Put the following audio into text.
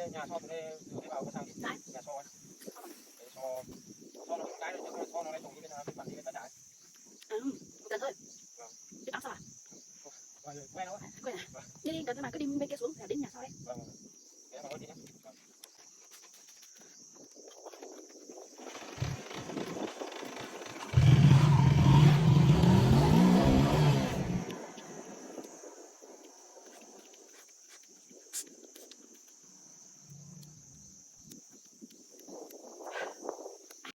Nhà so từ đây, từ đây vào có sao nhỉ? Đấy. Nhà so. Để so, so nó không cái nữa, cho so nó lấy chồng đi bên, bên bản đi bên bán đá. À, một Cần Thơ. Vâng. Biết tắm sao à? Vâng, quen lắm. Quen à? Đi Cần Thơ mà cứ đi bên kia xuống là đến nhà sau đấy. Vâng, vâng. Để em vào đi nhé.